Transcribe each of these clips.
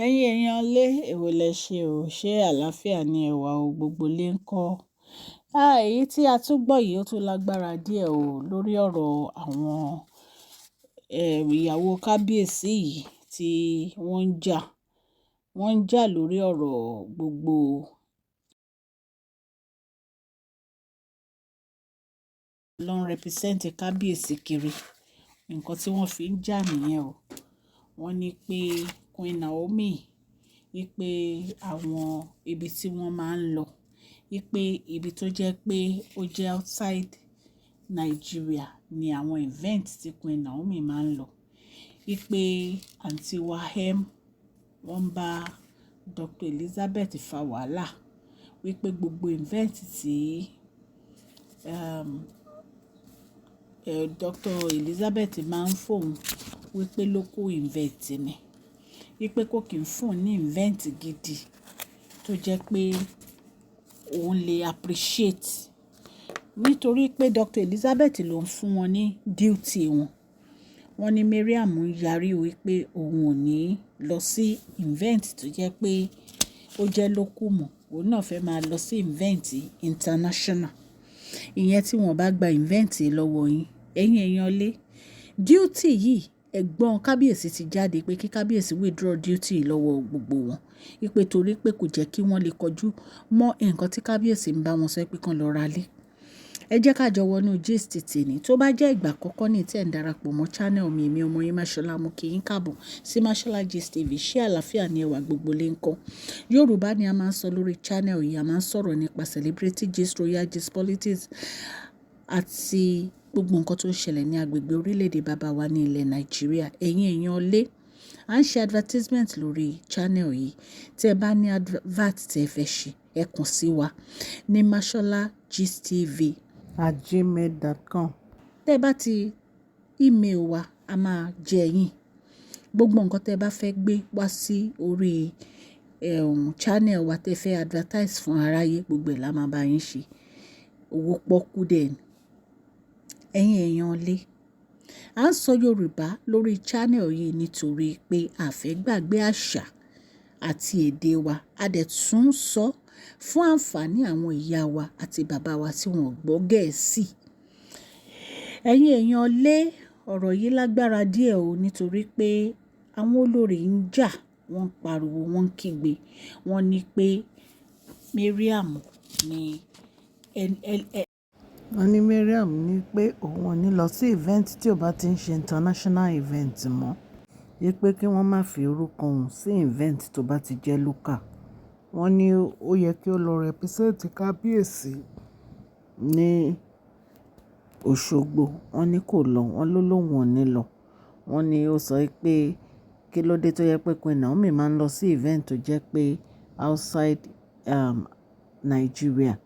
Ẹ̀yin èèyàn lé, èwo lẹ ṣe o. Ṣé àlàáfíà ni ẹwà o, gbogbo lé ń kọ́. Èyí tí a tún gbọ́ yìí ó tún lágbára díẹ̀ o lórí ọ̀rọ̀ àwọn, ìyàwó kábíyèsí yìí tí wọ́n ń jà. Wọ́n ń jà lórí ọ̀rọ̀ gbogbo ló ń represent kábíyèsí kiri. Nǹkan tí wọ́n fi ń jà nìyẹn o. Wọ́n ní pé Queen Naomi, wípé àwọn ibi tí wọ́n máa ń lọ, wípé ibi tó jẹ́ pé ó jẹ́ outside Nigeria ni àwọn event tí Queen Naomi máa ń lọ. Wípé Aunty Wahem wọ́n ń bá Dr. Elizabeth fa wàhálà. Wípé gbogbo event tí Dr. Elizabeth máa ń fún òun, wípé local event ni. Wípé kò kí ń fún ní event gidi tó jẹ́ pé òun lè appreciate. Nítorí pé Dr. Elizabeth ló ń fún wọn ní duty wọn. Wọ́n ní Mariam ń yarí wípé òun ò ní lọ sí event tó jẹ́ pé ó jẹ́ local mọ̀. Òun náà fẹ́ máa lọ sí event international. Ìyẹn tí wọ́n bá gba event lọ́wọ́ yín. Ẹ̀yin èèyàn lé, duty yìí, ẹ̀gbọ́n kábíyèsí ti jáde pé kí kábíyèsí withdraw duty lọ́wọ́ gbogbo wọn. Wípé torí pé kò jẹ́ kí wọ́n lè kojú mọ́ nǹkan tí kábíyèsí ń bá wọn sọ pé kí wọ́n lọ ra lé. Ẹ jẹ́ ká jọ wọnú gist tèmi. Tó bá jẹ́ ìgbà àkọ́kọ́ ní tí ẹ̀ ń darapọ̀ mọ́ channel mi, èmi ọmọ yín Mashola, mo kí yín káàbọ̀ sí Mashola Gist TV. Ṣé àlàáfíà ni ẹwà gbogbo lè ń kọ́? Yorùbá ni a máa ń sọ lórí channel yìí. A máa ń sọ̀rọ̀ nípa celebrity gist, royal gist, politics àti gbogbo nǹkan tó ń ṣẹlẹ̀ ní agbègbè orílẹ̀-èdè bàbá wa ní ilẹ̀ Nàìjíríà. Ẹ̀yin èèyàn lé, à ń ṣe advertisement lórí channel yìí. Tí ẹ bá ní advert tí ẹ fẹ́ ṣe, ẹ kàn sí wa ní masholagistv@gmail.com. Tẹ́ bá ti email wa, a máa jẹ yín. Gbogbo nǹkan tí ẹ bá fẹ́ gbé wá sí orí channel wa tí ẹ fẹ́ advertise fún aráyé, gbogbo ẹ̀ la máa bá yín ṣe. Owó pọ́kú dẹ̀ ni. Ẹ̀yin èèyàn lé, à ń sọ Yorùbá lórí channel yìí nítorí pé a fẹ́ gbàgbé àṣà àti èdè wa. A dẹ̀ tún sọ fún ànfàní àwọn ìyá wa àti bàbá wa tí wọ́n gbọ́ Gẹ̀ẹ́sì. Ẹ̀yin èèyàn lé, ọ̀rọ̀ yìí lágbára díẹ̀ o nítorí pé àwọn olórí ń jà, wọ́n ń pariwo, wọ́n ń kígbe. Wọ́n ní pé Mariam ní ẹ. Wọ́n ní Mariam ní pé òun ò ní lọ sí event tí ó bá ti ń ṣe international event mọ́. Wípé kí wọ́n má fi orúkọ òun sí event tó bá ti jẹ́ local. Wọ́n ní ó yẹ kí ó lọ represent kábíyèsí ní Òṣogbo. Wọ́n ní kò lọ, wọ́n ló lóun ò ní lọ. Wọ́n ní ó sọ pé kí ló dé tó yẹ pé Queen Naomi máa ń lọ sí event tó jẹ́ pé outside Nigeria.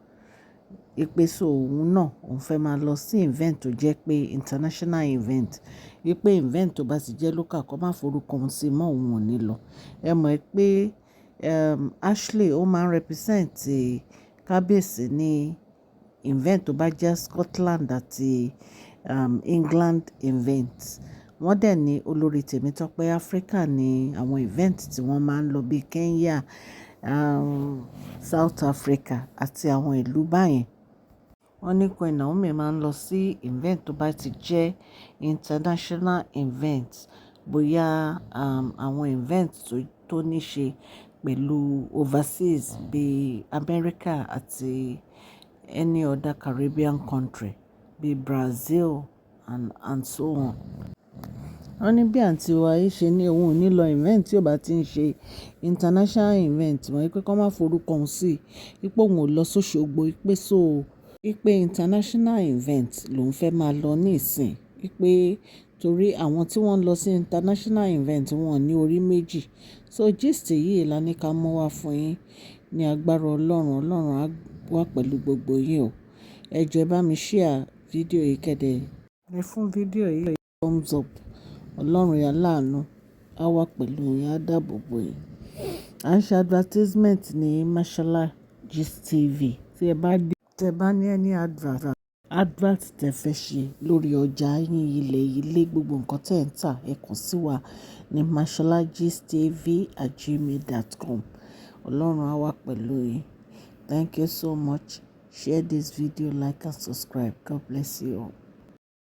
Wípé so òun náà òun fẹ́ máa lọ sí event tó jẹ́ pé international event. Wípé event tó bá ti jẹ́ local kó má forúkọ òun sí mọ́, òun ò ní lọ. Ẹ mọ̀ pé Ashley ó máa ń represent kábíyèsí ní event tó bá jẹ́ Scotland àti England event. Wọ́n dẹ̀ ní olórí Tèmítọ́pẹ́ Africa ní àwọn event tí wọ́n máa ń lọ bí Kenya, South Africa àti àwọn ìlú báyẹn. Wọ́n ní Queen Naomi máa ń lọ sí event tó bá ti jẹ́ international event, bóyá àwọn event tó ní ṣe pẹ̀lú overseas bí America àti any other Caribbean country bí Brazil and so on. Wọ́n ní bí àǹtí wa yìí ṣe ní òun ò ní lọ event tí ó bá ti ń ṣe international event mọ́, wípé kó má forúkọ òun sí, wípé òun ò lọ sóṣogbo, wípé so, wípé international event lòún fẹ́ máa lọ ní ìsìn, wípé torí àwọn tí wọ́n ń lọ sí international event wọn ní orí méjì. So gist yìí la ní ká mú wá fún yín ní agbára Ọlọ́run. Ọlọ́run á wà pẹ̀lú gbogbo yín o. Ẹ jọ̀ọ́, ẹ bá mi share fídíò yìí kẹ́dẹ̀. Ẹ fún fídíò yìí thumbs up. Ọlọ́run aláàánú á wà pẹ̀lú yín, á dáàbò bo yín. À ń ṣe advertisement ní Mashola Gist TV. Tí ẹ bá ní any advert tí ẹ fẹ́ ṣe lórí ọjà yín, ilẹ̀, ilé, gbogbo nǹkan tí ẹ̀ ń tà, ẹ kàn sí wa ní masholagistv@gmail.com. Ọlọ́run á wà pẹ̀lú yín. Thank you so much. Share this video, like and subscribe. God bless you all.